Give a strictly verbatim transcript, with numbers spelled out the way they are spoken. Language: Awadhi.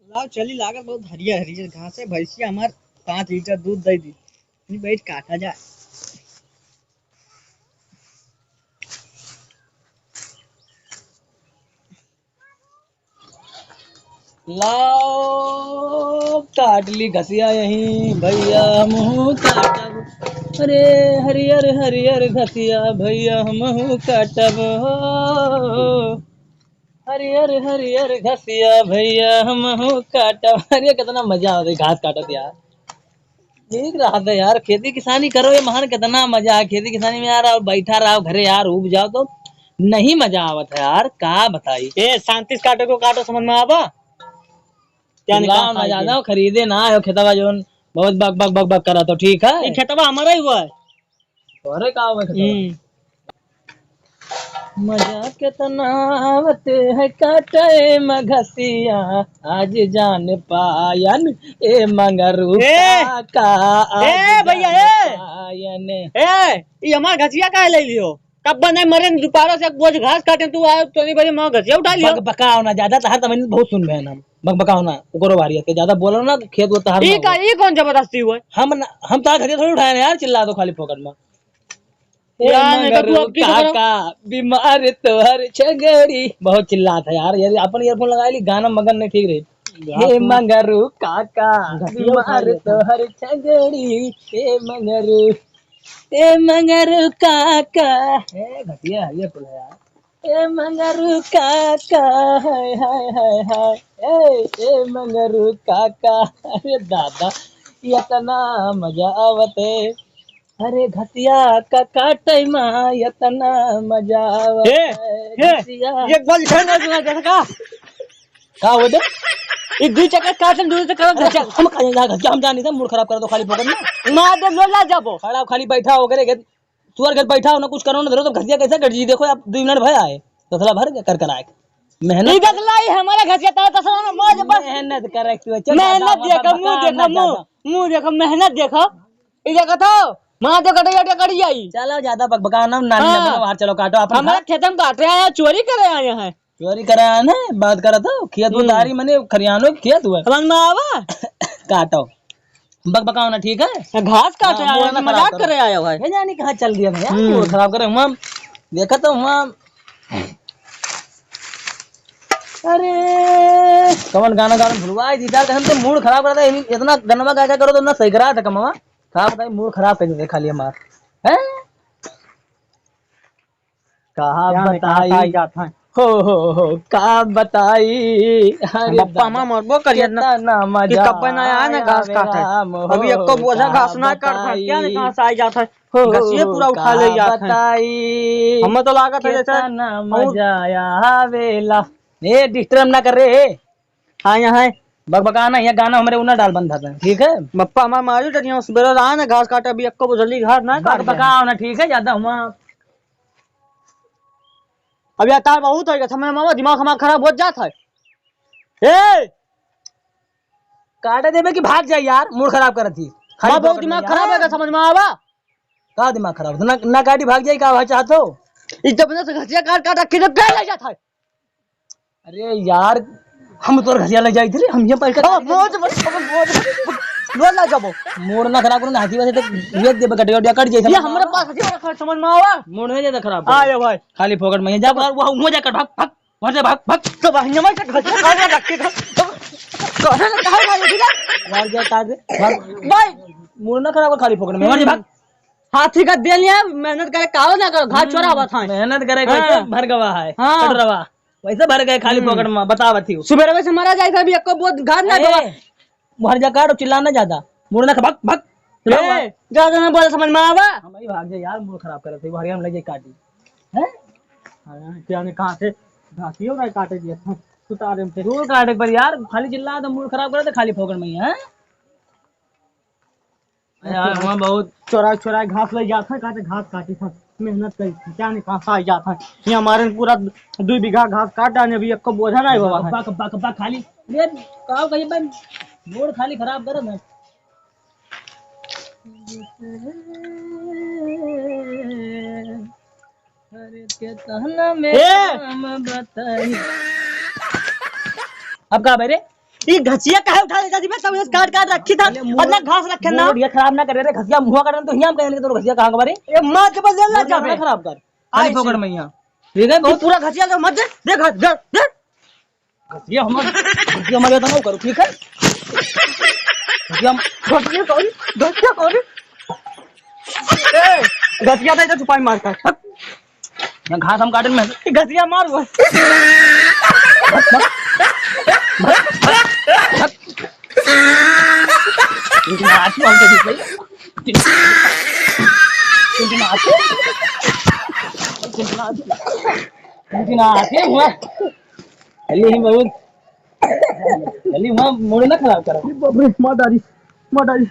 लाओ चली, लागत बहुत हरियर हरियर घास है। भैंसिया हमार पाँच लीटर दूध दे दी। नहीं बैठ काटा जाए। लाओ काट ली घसिया यहीं भैया हमहू काटब। अरे हरियर हरियर घसिया भैया हमहू काटब हो। हरियर हरियर घसिया भैया हमहू काटब। अरे कितना मजा आवत है घास काटत यार। ठीक रहत है यार, खेती किसानी करो ये महान, कितना मजा है खेती किसानी में यार। और बैठा रहो घरे यार, उब जाओ तो नहीं मजा आवत है यार, का बताई। ए, शांति से काटो को काटो, समझ में आवा? क्या निकाल ना ज्यादा खरीदे ना आयो खेतवा जोन बहुत बक बक बक बक करा तो ठीक है। ये खेतवा हमारा ही हुआ है। तोहरे का हुआ खेतवा? हम्म। मजा कितना आवत है काटे में घसिया, आज जान पायन ए मंगरू ए! काका, आज ए भैया, जान ए! पायन। ए, ई हमार घसिया काहे ले लियो? कब बने मरे न दोबारा से बोझ घास काटे तू आयो, तोनी बजे माँ घसिया उठा लियो। बक बकाओ ना ज्यादा, तहार तमन बहुत सुन बहन हम। बक बकाओ ना, ओकरो भारी है, ज्यादा बोलो ना तो खेत वो तहार ई ना का, होई। ई कौन जबरदस्ती हुआ? हम ना, हम तहार घसिया थोड़ी उठाए ना यार, चिल्ला दो खाली फोकट में। ए यार, नहीं तो तू मंगरू अब की खबर हो? काका, बीमार तोहर छगड़ी। बहुत चिल्लात है यार, यार अपन earphone लगा ली, गाना मगन नहीं ठीक रही। हे मंगरू काका, घटिया उठा बीमार लिया था। तोहर छगड़ी, हे मंगरू, हे मंगरू काका। ए, घटिया है ये कुल यार। ए मंगरू काका, हाय, हाय, हाय, हाय। ए, ए मंगरू काका, अरे दादा, इतना मजा आवत है। अरे घसिया का काटे मा इतना मजा आवत ए, है, ए, घसिया। एक बार इधर ना सुना, जैसे का? का हो बे? ई दू चक्कर काटन, दू चक्कर घसिया। हम कहीं ना घसिया, हम जानी था, मूड खराब कर दो खाली फोकट में। मार दे, लो ला जाबो। खड़ा खाली बैठा हो करे, सुअर के बैठा हो ना, कुछ करो ना, धरो तो घसिया कैसे कट जी? देखो आप, दो मिनट भय आए, तसला भर के कर कर आए। मेहनत ई देख लाई, हमारा घसिया तार तसला में मौज बस। मेहनत करे तू, चल मेहनत ज्यादा देखो, मुंह बका देखो, ना मुंह, ज्यादा। मुंह देखो, मेहनत देखो। ई देखो तो, माँ तो कटे, कटे, कट जाई। चलो, ज्यादा बकबका ना, नानी हाँ। ना बोलो, बाहर चलो, काटो, अपन हमारे खा। खेत में काट रहे हैं, चोरी करे आए हैं। चोरी करे आए हैं, बात करत हो, खेत हम्म। उतारी मने खरियानो खेत हुआ। समझ में आवा? काटो, बकबकाओ ना, ठीक है? घास काटे हाँ, आए हैं, मजाक करे आए हो भाई। ये जानी कहाँ चल दिया भैया, हम्म। मूड खराब करे हुआ, देखा तो हुआ। अरे, कौन गाना गाना भुलवाई दी, डाल हम तो मूड खराब करता है, इतना गनवा गा क्या करो तो ना सही करा था कमवा। का बताई, मूड खराब कर दे खाली हमार। हैं? कहा क्या नहीं, कहाँ बताई? से आई जात हैं? हो, हो, हो, का बताई? अरे बप्पा दादा, माँ मरबो करियत ना कितना कि मजा कब्बे ना आए ना घास आवे काटे। राम हो, अभी एको बोझा का घास ना काट पाए। बताई? क्या नहीं, कहाँ से आई जात है? हो, घसिए पूरा उठा का ले जात है। बताई? हमें तो लागत है जैसे कितना बहुत मजा आवेला। ए, disturb ना कर रे। हाँ, यहाँ है। बकबका ना, ये गाना हमरे उन्ना डाल बंद था, ठीक है? बप्पा हमार मारू जनिया, सुबेरे रहा ना घास काटे, अभी एको बोझली घास ना काट बकबका ना, ठीक है? ज्यादा हुआ। अब यार तार बहुत हो गया, समय मामा दिमाग हमारा खराब हो जात है। ए! काटे देबे कि भाग जाए यार, मूड खराब करत ही। खाली माँ बहुत फोकट में दिमाग यार। खराब है, समझ में आवा? का दिमाग खराब? ना, ना काटी भाग जाए, का भाई चाहत हो? ई जब ना से घसिया काट काट रखे तो क्या ले जात है? अरे यार, हम तोर घसिया ले जाई थे, हम ये पैसा हाँ, मौज, मौज, मौज, मौज। लो ना जाबो। मूड ना खराब करो ना, हाथी वैसे तो भेज दे, कट गया, कट जाए, ये समझ में हमारे आवा? पास हथियार रखा है, समझ में आवा? मूड नहीं ज्यादा खराब करो। आए भाई। खाली फोकट में, जा भाग, वहाँ, वहाँ जाकर भाग, भाग, वहाँ से भाग, भाग। तो भाई, हमारे साथ घसिया काट काट रखे था। कहाँ से, कहाँ से भाग, ठीक है? भाग जा, काट दे, भाग। भाई। मूड ना खराब कर, खाली फोकट में, वहाँ से भाग। हाथी का दे लिया, मेहनत करे, कालो ना करो, घास चोरा हुआ था। मेहनत करे, हाँ। कैसे भर गवा है, हाँ। कट रवा। वैसे भर गए खाली हम्म। फोकट में, बतावत ही हूँ। सुबह से मरा जाए, अभी एको बोझ घास ना ए, गवा। भर जा काट, चिल्ला ना ज्यादा। मुड़ ना खा, भग, भग। ए, ज्यादा ना बोले, समझ में आवा? हम ही भाग जाए यार, मूड खराब करत है, हरिया में लगे काटी। हैं? हाँ, क्या ने कहाँ से घासियो ना काटे दिया था। सुतारे में से। दूर काटे पर यार, खाली चिल्ला तो मूड खराब करत है, खाली फोकट में ही, हैं? यार, वहाँ बहुत चोरा चोरा घास ले जात है, काटे घास काटी था, मेहनत करी थी, क्या नहीं कहाँ से आ जात है। ये हमारे पूरा दो बीघा घास काट डाले, अभी एक को बोझा नहीं हुआ है। कब्बा, कब्बा, कब्बा खाली। ये का कहिए भाई, मूड खाली खराब करत है। अरे के तहना में ए! हम बताई। अब का भाई रे? ई घसिया काहे उठा लेता जी? मैं सब काट काट रखी था, अरे मुंह, अपना घास रखे ना। मुंह बढ़िया खराब ना करे रे, घसिया मुंह कर तो हियाँ हम कहेंगे तो घसिया कहाँ का बारे? ए मार के बस ले ला मुंह जा ना बे। खराब कर। आई खाली पकड़ छी। मैं यहाँ। ठीक है, ई बहुत पूरा घसिया तो मत दे, दे घस, दे, दे। घसिया हमर, घसिया हमर ज्यादा ना करो, ठीक है? घसिया हम घसिया कौन? घसिया कौन? ए, घसिया तो इधर छुपाई मारता है। ना घास हम काटन में। घसिया मार हुआ। टुनटुना आती हम तो दिख गई। टुनटुना आती। टुनटुना आती। टुनटुना आती हुआ। चलिए ही बहुत। चलिए हुआ, मूड ना खराब करो। बाप रे, मार डाली, मार डाली।